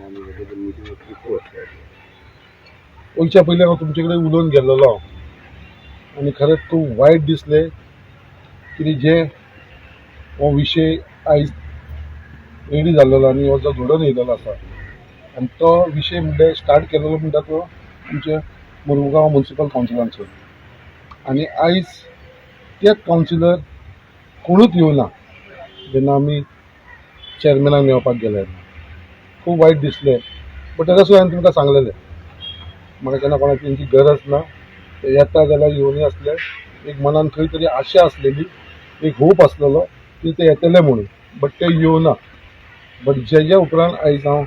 आनी whatever meeting report. वयच्या पयलीं हांव तुमचे कडेन उलोवन गेल्लेलो आनी खरेंच खूब वायट दिसलें की जे हो विशय आयज रेडी जाल्लेलो आनी हो जो घडोवन येयलेलो आसा आनी तो विशय म्हणल्यार स्टार्ट केलेलो म्हणटा तो आमच्या मुरगांव मुन्सिपल कावन्सिलांचो. आनी आयज तेच कावन्सिलर कोणूच येवना जेन्ना आमी चॅरमॅनाक मेळपाक गेले, खूब वायट दिसलें. बट तरी सुद्दां हांवें तुमकां सांगलेलें, म्हाका केन्ना कोणाची तेंची गरज ना, ते येता जाल्यार येवनी आसले. एक मनान खंय तरी आशा आसलेली, एक होप आसलेलो की ते येतले म्हणून, बट ते येवना. बट जेज्या उपरांत आयज हांव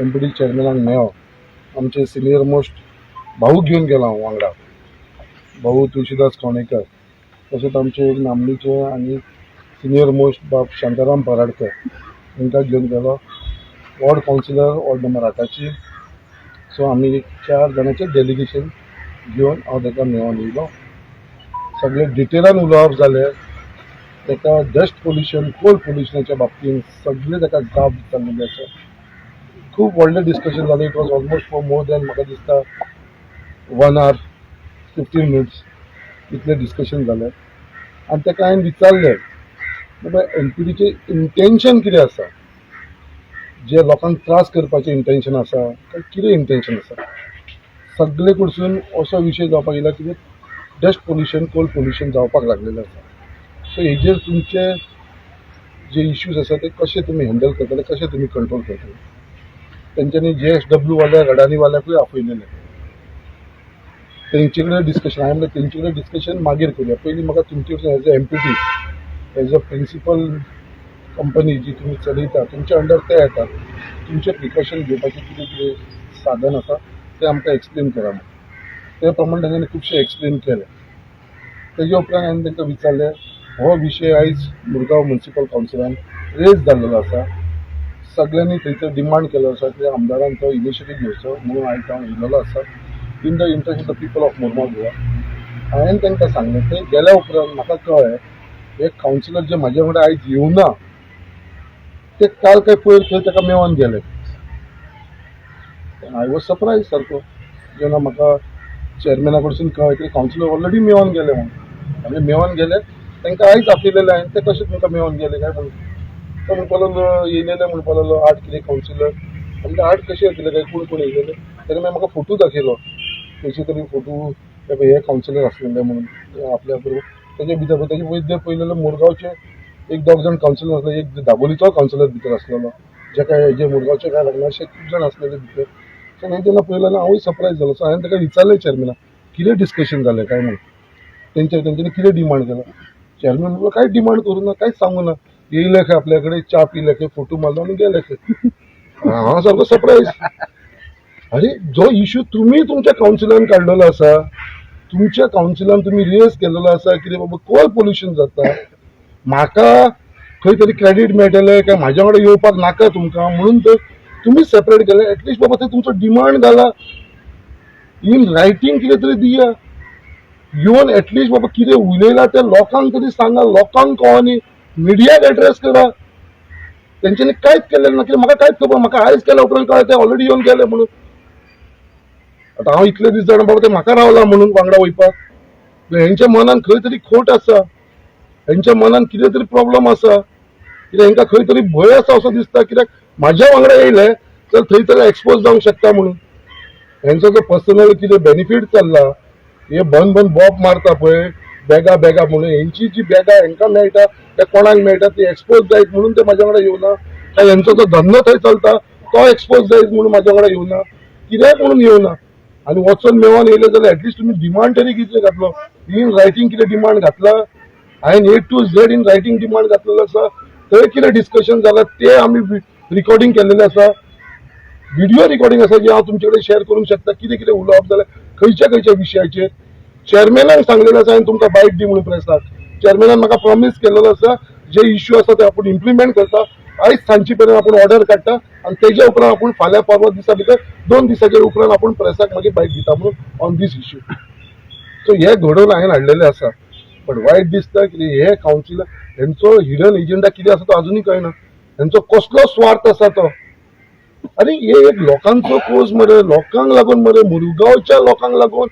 एमपीडी चेअरमॅनाक मेळ्ळो, आमचे सिनियर मोस्ट भाऊ घेवन गेलो हांव वांगडा, भाऊ तुळशीदास कोणेकर, तशेंच आमचे एक नामनेचे आनी सिनियर मोस्ट बाब शांताराम पराडकर तांकां घेवन गेलो, वॉर्ड कावन्सिलर वॉर्ड नंबर 8ची. सो आमी एक चार जाणांचें डेलिगेशन घेवन हांव ताका मेळोन येयलो. सगळें डिटेलान उलोवप जालें ताका. डस्ट पोल्युशन, कोल पोल्युशनाच्या बाबतींत सगळें ताका जाप विचारलेली आसा. खूब व्हडलें डिस्कशन जालें. It was almost for more than, म्हाका दिसता, 1 आवर 15 मिनट्स इतलें डिस्कशन जालें. आनी ताका हांवें विचारलें, बाबा, एमपीडीचें इंटेन्शन कितें आसा? जे लोकांक त्रास करपाचें इंटेन्शन आसा काय कितें इंटेन्शन आसा? सगळे कडसून असो विशय जावपाक येयला कितें डस्ट पोल्युशन, कोल पोल्युशन जावपाक लागलेलें आसा. सो हेजेर तुमचे जे इश्यूज आसा ते कशे तुमी हँडल करतले, कशे तुमी कंट्रोल करतले? तेंच्यांनी जेएसडब्ल्यू वाल्या, अडानी वाल्याकूय आपयलेले, तेंचे कडेन डिस्कशन. हांवें म्हणलें, तेंचे कडेन डिस्कशन मागीर करुया, पयलीं म्हाका तुमचे कडसून as a MPD, as a principal company जी तुमी चलयता, तुमच्या अंडर ते येतात, तुमचें प्रिकॉशन घेवपाचें कितें कितें साधन आसा तें आमकां एक्सप्लेन करा म्हणून. ते प्रमाणे तेंच्यांनी खुबशें एक्सप्लेन केलें. तेजे उपरांत हांवें तांकां विचारलें, हो विशय आयज मुरगांव मुन्सिपल कावन्सिलान रेज जाल्लेलो आसा, सगळ्यांनी थंयसर डिमांड केलो आसा की आमदारान तो इनिशिएटीव घेवचो म्हणून आयज हांव येयलेलो आसा in the interest of the people of Mormugao, Goa. हांवें तांकां सांगलें, थंय गेल्या उपरांत म्हाका कळ्ळें, हे कावन्सिलर जे म्हाजे वांगडा आयज येवना ते काल काय पयर थंय ताका मेळोन गेले. I was surprise सारको जेन्ना म्हाका चेअरमॅना कडसून कळ्ळें की कावन्सिलर ऑलरेडी मेळोन गेले म्हणून. आनी मेळोन गेले, तांकां आयज आपयलेलें हांवें, ते कशें तुमकां मेळोन गेले काय म्हणून. तो म्हणपाक लागलो, येयलेले म्हणपाक लागलो 8 कितें कावन्सिलर. म्हणजे 8 कशे येतले काय, कोण कोण येयलेले? ताणें मागीर म्हाका फोटो दाखयलो, खंयचे तरी फोटो, हे कावन्सिलर आसलेले म्हणून आपल्या बरोबर. तेजे भितर तेजे वयले पयलेले मुरगांवचे एक दोग जाण कावन्सिलर आसले, एक दाबोलीचो कावन्सिलर भितर आसलेलो, जे काय जे मुरगांवचे काय लागना अशे खूब जाण आसलेले भितर. सो हांवें जेन्ना पळयलें जाल्यार हांवूय सरप्रायज जालो. सो हांवें ताका विचारलें चेअरमॅनाक, कितें डिस्कशन जालें काय म्हणून, तेंच्यांनी कितें डिमांड केला? चेअरमॅन म्हणलो, कांयच डिमांड करूं ना, कांयच सांगू ना, येयले खंय आपल्या कडेन, च्या पिले खंय, फोटो मारलो आनी गेले खंय. हांव सारको सरप्रायज. अरे, जो इशू तुमी तुमच्या कावन्सिलान काडलेलो आसा, तुमच्या कावन्सिलान तुमी रेज केलेलो आसा कितें बाबा कोल पोल्युशन जाता, म्हाका खंय तरी क्रेडीट मेळटलें काय म्हाज्या वांगडा येवपाक नाका तुमकां म्हणून तर तुमी सेपरेट केले. एटलिस्ट बाबा थंय तुमचो डिमांड घाला, इन रायटींग कितें तरी दिया येवन. एटलिस्ट बाबा कितें उलयला तें लोकांक तरी सांगा, लोकांक कळोनी, मिडियाक एड्रेस करा. तेंच्यांनी कांयच केलें ना. कित्याक म्हाका कांयच खबर, म्हाका आयज केल्या उपरांत कळ्ळें ते ऑलरेडी येवन गेले म्हणून. आतां हांव इतले दीस जाणा बाबा ते म्हाका रावला म्हणून वांगडा वयपाक. हेंच्या मनान खंय तरी खोट आसा, हेंच्या मनान कितें तरी प्रॉब्लम आसा, कित्याक हेंकां खंय तरी भंय आसा असो दिसता, कित्याक म्हाज्या वांगडा येयले तर थंय तरी एक्सपोज जावंक शकता म्हणून. हेंचो जो पर्सनल कितें बेनिफीट चल्ला, हे बंद बंद बॉब मारता पळय बॅगा बॅगा म्हणून, हेंची जी बॅगां हेंकां मेळटा ते कोणाक मेळटा ती एक्सपोज जायत म्हणून ते म्हाज्या वांगडा येवना, काय हेंचो जो धंदो थंय चलता तो एक्सपोज जायत म्हणून म्हाज्या वांगडा येवना, कित्याक म्हणून येवना? आनी वचोन मेळोन येयले जाल्यार एटलिस्ट तुमी डिमांड तरी कितें घातलो? इन रायटींग कितें डिमांड घातला? हांवें A to Z in writing demand घातलेलो आसा. थंय कितें डिस्कशन जालां ते आमी रिकॉर्डिंग केल्लेलें आसा, व्हिडिओ रिकॉर्डिंग आसा जे हांव तुमचे कडेन शेअर करूंक शकता, कितें कितें उलोवप जालें खंयच्या खंयच्या विशयाचेर. चेअरमॅनाक सांगलेलें आसा हांवें तुमकां बायट दी म्हणून प्रेसाक. चेअरमॅनान म्हाका प्रॉमीस केलेलो आसा, जे इश्यू आसा ते आपूण इम्प्लिमेंट करता, आयज सांजचे पर्यंत आपूण ऑर्डर काडटा आनी तेज्या उपरांत आपूण फाल्यां परवां दिसा भितर, 2 दिसाच्या उपरांत आपूण प्रेसाक मागीर बायट दिता म्हणून ऑन these issue. सो हे घडोवन हांवें हाडलेले आसा. बट वायट दिसता की हे कावन्सिलर, हेंचो हिडन एजेंडा कितें आसा तो अजुनूय कळना, हेंचो कसलो स्वार्थ आसा तो. अरे, हे एक लोकांचो कोज मरे, लोकांक लागून मरे, मुरगांवच्या लोकांक लागून.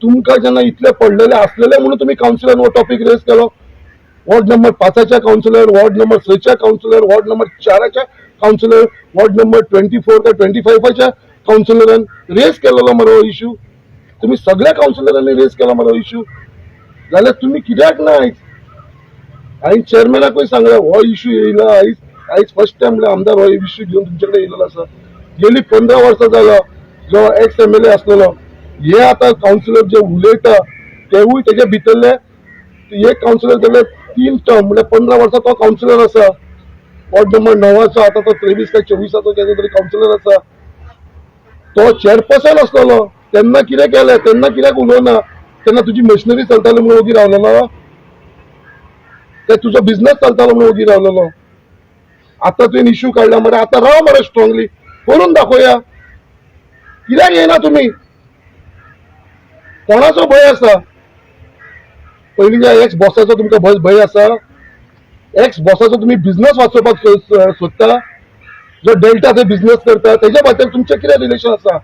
तुमकां जेन्ना इतले पडलेले आसलेले म्हणून तुमी कावन्सिलर हो टॉपीक रेज केलो. वॉर्ड नंबर 5च्या कावन्सिलर, वॉर्ड नंबर 6च्या कावन्सिलर, वॉर्ड नंबर 4च्या कावन्सिलर, वॉर्ड नंबर 24 काय 25च्या कावन्सिलरान रेज केलेलो मरे हो इश्यू. तुम्ही सगळ्या कावन्सिलरांनी रेज केला मरे हो इश्यू, जाल्यार तुम्ही कित्याक ना आयज? हांवें चेअरमॅनाकूय सांगलें, हो इश्यू येयला आयज. आयज फर्स्ट टायम म्हणल्यार आमदार हो इश्यू घेवन तुमचे कडेन येयलेलो आसा. गेली 15 वर्सां जालो जो एक्स एमएलए आसलेलो, हे आतां कावन्सिलर जे उलयता तेवूय तेजे भितरले. एक कावन्सिलर जाल्यार तीन टर्म, म्हणल्यार 15 वर्सां तो कावन्सिलर आसा वॉर्ड नंबर 9चो. आतां तो 23 काय 24चो केन्ना तरी कावन्सिलर आसा. तो चेअरपर्सन आसलेलो तेन्ना कितें केलें? तेन्ना कित्याक उलोवना? तेन्ना तुजी मशिनरी चलताली म्हणून ओगी रावलेलो? ते तुजो बिझनेस चलतालो म्हणून ओगी रावलेलो? आतां तुवें इश्यू काडला मरे, आतां राव मरे, स्ट्रॉंगली करून दाखोवया. कित्याक येयना तुमी? कोणाचो भंय आसा? पयलींच्या एक्स बॉसाचो तुमकां भंय भंय आसा? एक्स बॉसाचो तुमी बिझनेस वाचोवपाक सोदता? जो डेल्टा थंय बिझनेस करता तेज्या खातीर तुमचें कितें रिलेशन आसा?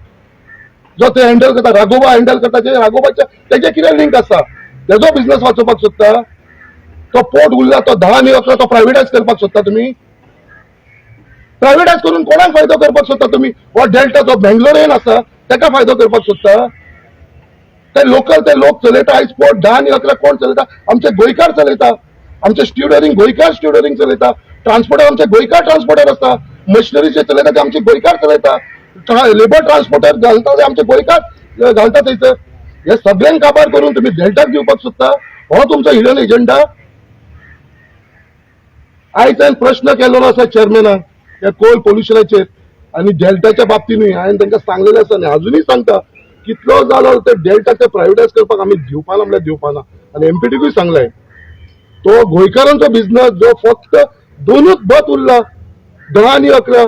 जो ते हँडल करता, राघोबा हँडल करता, ते राघोबाच्या तेजें कितें लिंक आसा? तेजो बिझनेस वाचोवपाक सोदता? तो पोर्ट उरला तो 10 आनी 11, तो प्रायवेटायज करपाक सोदता तुमी? प्रायवेटायज करून कोणाक फायदो करपाक सोदता तुमी? हो डेल्टा जो बेंगलोरेन आसा तेका फायदो करपाक सोदता? ते लोकल ते लोक चलयता. आयज पोर्ट 10 आनी 11 कोण चलयता? आमचे गोंयकार चलयता. आमचे स्टिवडरिंग गोंयकार स्टिवडरिंग चलयता. ट्रान्सपोर्टर आमचे गोंयकार ट्रान्सपोर्टर आसता. मशिनरी जे चलयता ते आमचे गोंयकार चलयता. लेबर ट्रान्सपोर्टर घालता ते आमचे गोंयकार घालता थंयसर. हे सगळ्यांक काबार करून तुमी डेल्टाक दिवपाक सोदता? हो तुमचो हिडन एजंडा. आयज हांवें प्रश्न केलेलो आसा चेअरमॅनाक ह्या कोल पोल्युशनाचेर आनी डेल्टाच्या बाबतीनूय. हांवें तांकां सांगलेलें आसा आनी अजुनूय सांगता, कितलो जालो ते डेल्टा ते प्रायवेटायज करपाक आमी दिवपाना म्हणल्यार दिवपाना. आनी एमपीटीकूय सांगलें, तो गोंयकारांचो बिझनस जो फक्त दोनूच बथ उरला, 10 आनी 11,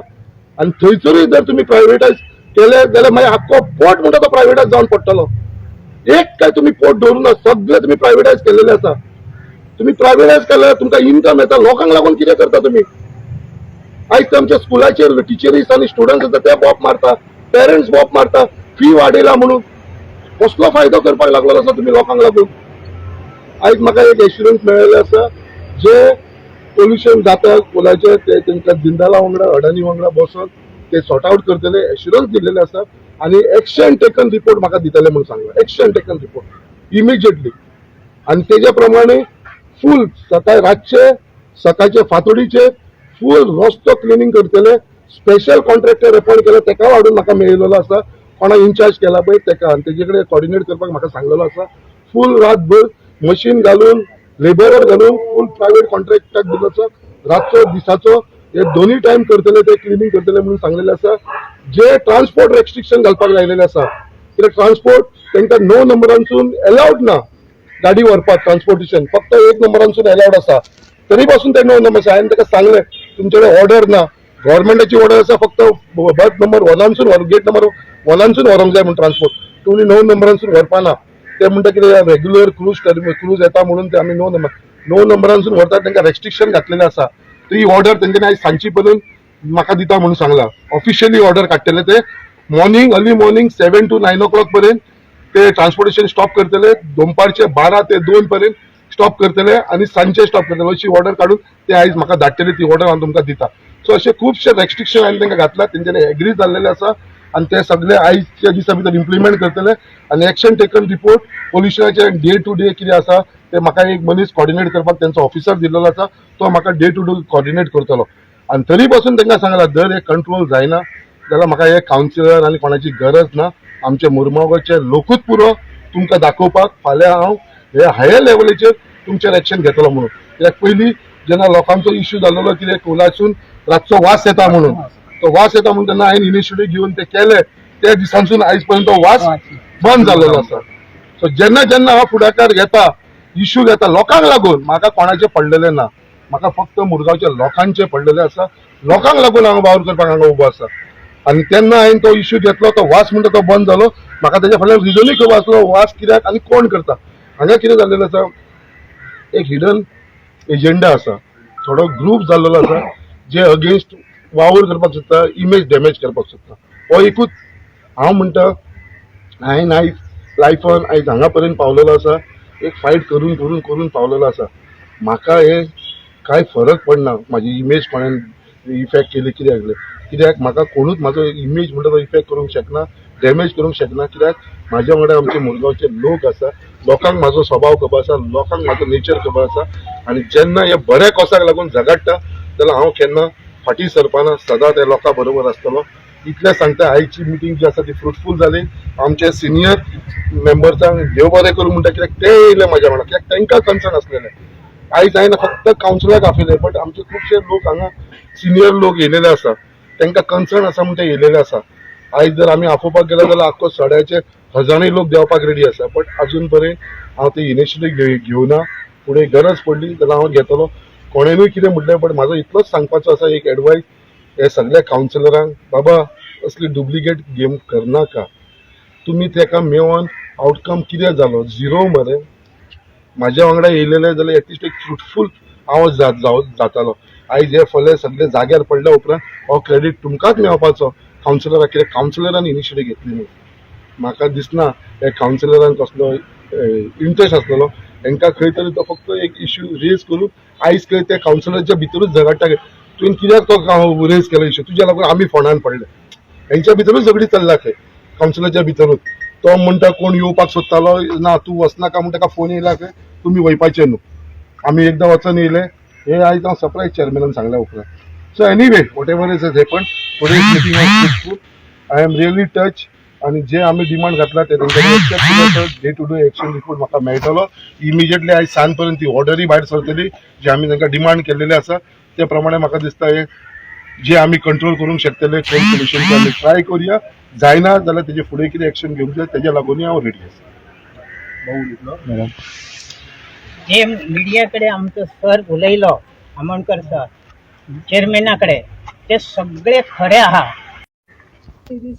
आनी थंयसरूय जर तुमी प्रायवेटायज केले जाल्यार मागीर आख्खो पोर्ट म्हणटा तो प्रायवेटायज जावन पडटलो. एक काय तुमी पोर्ट दवरूना, सगळे तुमी प्रायवेटायज केलेले आसा. तुमी प्रायवेटायज केल्यार तुमकां इन्कम येता. लोकांक लागून कितें करता तुमी? आयज ते आमच्या स्कुलाचेर टिचरीस आनी स्टुडंट्स आसा ते बोब मारता, पेरंट्स बोब मारता फी वाडयला म्हणून. कसलो फायदो करपाक लागलो आसा तुमी लोकांक लागून? आयज म्हाका एक एश्युरन्स मेळ्ळेलें आसा, जे पोल्युशन जाता कोलाचें ते तांकां जिंदाला वांगडा, अडानी वांगडा बसोन ते सॉर्ट आउट करतले, एश्युरन्स दिल्लेले आसा. आनी एक्शन टेकन रिपोर्ट म्हाका दितले म्हणून सांगला. Action taken report immediately. आनी तेज्या प्रमाणे फूल सकाळ, रातचे, सकाळचे, फांतोडीचे फूल रस्तो क्लिनींग करतले. स्पेशल कॉन्ट्रॅक्टर अपॉयंट केला, तेका हाडून म्हाका मेळिल्लो आसा. कोणा इन्चार्ज केला पळय तेका आनी तेजे कडेन कॉर्डिनेट करपाक म्हाका सांगलेलो आसा. फूल रातभर मशीन घालून, लेबरर घालून, फूल प्रायवेट कॉन्ट्रॅक्टाक दिलो आसा. रातचो दिसाचो हे दोन्ही टायम करतले, ते क्लिनींग करतले म्हणून सांगलेले आसा. जे ट्रान्सपोर्ट रेस्ट्रिक्शन घालपाक लायलेले आसा, कित्याक ट्रान्सपोर्ट तांकां 9 नंबरांसून अलाउड ना गाडी व्हरपाक. ट्रान्सपोर्टेशन फक्त 1 नंबरांसून अलाउड आसा. तरी पासून ते 9 नंबर आसा. हांवें ताका सांगलें, तुमचे कडेन ऑर्डर ना, गव्हर्मेंटाची ऑर्डर आसा, फक्त बर्थ नंबर 1नांसून, गेट नंबर 1नांसून व्हरूंक जाय म्हणून ट्रान्सपोर्ट. तुमी 9 नंबरांसून व्हरपाना. ते म्हणटा कितें रेग्युलर क्रूज क्रूज येता म्हणून ते आमी 9 नंबर 9 नंबरांसून व्हरतात. तांकां रेस्ट्रिक्शन घातलेलें आसा. ती ऑर्डर तेंच्यांनी आयज सांजची पर्यंत म्हाका दिता म्हणून सांगला. ऑफिशियली ऑर्डर काडटले ते. Morning, early morning 7 to 9 o'clock पर्यंत ते ट्रान्सपोर्टेशन स्टॉप करतले, दनपारचे 12 ते 2 पर्यंत स्टॉप करतले आनी सांजचे स्टॉप करतले अशी ऑर्डर काडून ते आयज म्हाका धाडटले. ती ऑर्डर हांव तुमकां दिता. सो अशे खुबशे रेस्ट्रिक्शन हांवें तांकां घातला, तेंच्यांनी एग्री जाल्लेले आसा आनी ते सगळे आयच्या दिसा भितर इम्प्लिमेंट करतले. आनी एक्शन टेकन रिपोर्ट पोल्युशनाचे डे टू डे कितें आसा ते म्हाका एक मनीस कॉर्डिनेट करपाक तेंचो ऑफिसर दिल्लो आसा, तो म्हाका डे टू डे कॉर्डिनेट करतलो. आनी तरी पासून तांकां सांगला, जर हे कंट्रोल जायना जाल्यार म्हाका हे कावन्सिलर आनी कोणाची गरज ना. आमचे मुरमागांवचे लोकूच पुरो तुमकां दाखोवपाक. फाल्यां हांव हे हायर लेवलीचेर तुमचेर एक्शन घेतलो म्हणून. कित्याक पयलीं जेन्ना लोकांचो इश्यू जाल्लो कितें कोलासून रातचो वास येता म्हणून, तो वास येता म्हणून तेन्ना हांवें इनिशिएटीव घेवन ते केले. त्या दिसांसून आयज पर्यंत तो वास बंद जाल्लो आसा. सो जेन्ना जेन्ना हांव फुडाकार घेता, इश्यू घेता लोकांक लागून, म्हाका कोणाचें पडलेलें ना. म्हाका फक्त मुरगांवच्या लोकांचें पडलेलें आसा. लोकांक लागून हांव वावर करपाक हांगा उबो आसा. आनी तेन्ना हांवें तो इश्यू घेतलो, तो वास म्हणटा तो बंद जालो. म्हाका तेज्या फाटल्यान रिजनूय खबर आसलो, वास कित्याक आनी कोण करता. हांगा कितें जाल्लेलें आसा, एक हिडन एजेंडा आसा, थोडो ग्रूप जाल्लेलो आसा जे अगेन्स्ट वावर करपाक सोदता, इमेज डॅमेज करपाक सोदता. हो एकूच हांव म्हणटा, हांवें आयज लायफान आयज हांगा पर्यंत पावलेलो आसा, एक फायट करून करून करून पावलेलो आसा. म्हाका हे कांय फरक पडना म्हाजी इमेज कोणेन इफेक्ट केली कित्याक केलें, कित्याक म्हाका कोणूच म्हाजो इमेज म्हणटा तो इफेक्ट करूंक शकना, डॅमेज करूंक शकना. कित्याक म्हाज्या वांगडा आमचे मुरगांवचे लोक आसा, लोकांक म्हाजो स्वभाव खबर आसा, लोकांक म्हाजो नेचर खबर आसा. आनी जेन्ना हे बऱ्या कोसाक लागून झगडटा जाल्यार हांव केन्ना फाटीं सरपाना, सदां त्या लोकां बरोबर आसतलो, इतलें सांगता. आयची मिटींग जी आसा ती फ्रुटफूल जाली. आमचे सिनियर मेंबर्सांक देव बरें करूं म्हणटा, कित्याक ते येयले म्हाज्या वांगडा, कित्याक तांकां कन्सर्न आसलेलें. आयज हांवें फक्त कावन्सिलराक आपयलें, बट आमचे खुबशे लोक हांगा सिनियर लोक येयलेले आसा, तांकां कन्सर्न आसा म्हूण ते येयलेले आसा. आयज जर आमी आपोवपाक गेले जाल्यार आख्खो सड्याचे हजारांनी लोक देंवपाक रेडी आसा, बट अजून पर्यंत हांव ते इनिशिएटीव घेवना. फुडें गरज पडली जाल्यार हांव घेतलो. कोणेनूय कितें म्हटलें, बट म्हाजो इतलोच सांगपाचो आसा एक एडवायस हे सगळ्या कावन्सिलरांक, बाबा, असली डुप्लिकेट गेम करनाका. तुमी तेका मेळोन आवटकम कितें जालो? झिरो मरे. म्हाज्या वांगडा येयलेले जाल्यार एटलिस्ट एक फ्रुटफूल हांव जातालो. आयज हे फले सगळे जाग्यार पडल्या उपरांत हो क्रेडीट तुमकांच मेळपाचो कावन्सिलराक, कित्याक कावन्सिलरान इनिशिएटीव घेतली न्हू. म्हाका दिसना हे कावन्सिलरान कसलो इंट्रस्ट आसलेलो हेंकां खंय तरी. तो फक्त एक इश्यू रेज करून आयज खंय त्या कावन्सिलराच्या भितरूच झगडटा, तुवें कित्याक तो रेज केलो इश्यू, तुज्या लागून आमी फोंडान पडले. हेंच्या भितरूच झगडी चल्ला खंय कावन्सिलराच्या भितरूच. तो म्हणटा कोण येवपाक सोदतालो, ना तूं वचनाका म्हूण ताका फोन येयला खंय, तुमी वयपाचे न्हू, आमी एकदां वचून येयले. हे आयज हांव सरप्रायज चेअरमॅनान सांगल्या उपरांत. So anyway, whatever is happen, today's meeting was fruitful. I am really touch. आनी जे आमी डिमांड घातला ते तेंच्यांनी एक्सेप्ट केले. Day to day action report म्हाका मेळटलो इमिजिएटली. आयज सांज पर्यंत ती ऑर्डरूय भायर सरतली जे आमी तांकां डिमांड केल्लेले आसा. ते प्रमाणे म्हाका दिसता हे जे आमी कंट्रोल करूंक शकतले कोण सोल्युशन ते आमी ट्राय करुया. जायना जाल्यार तेजे फुडें कितें एक्शन घेवंक जाय तेज्या लागूनय हांव रेडी आसा. भाऊ उलयतलो. जे मिडिया कडेन आमचो सर उलयलो, आमोणकर सर चेअरमॅना कडेन, ते सगळे खरे आहा. It is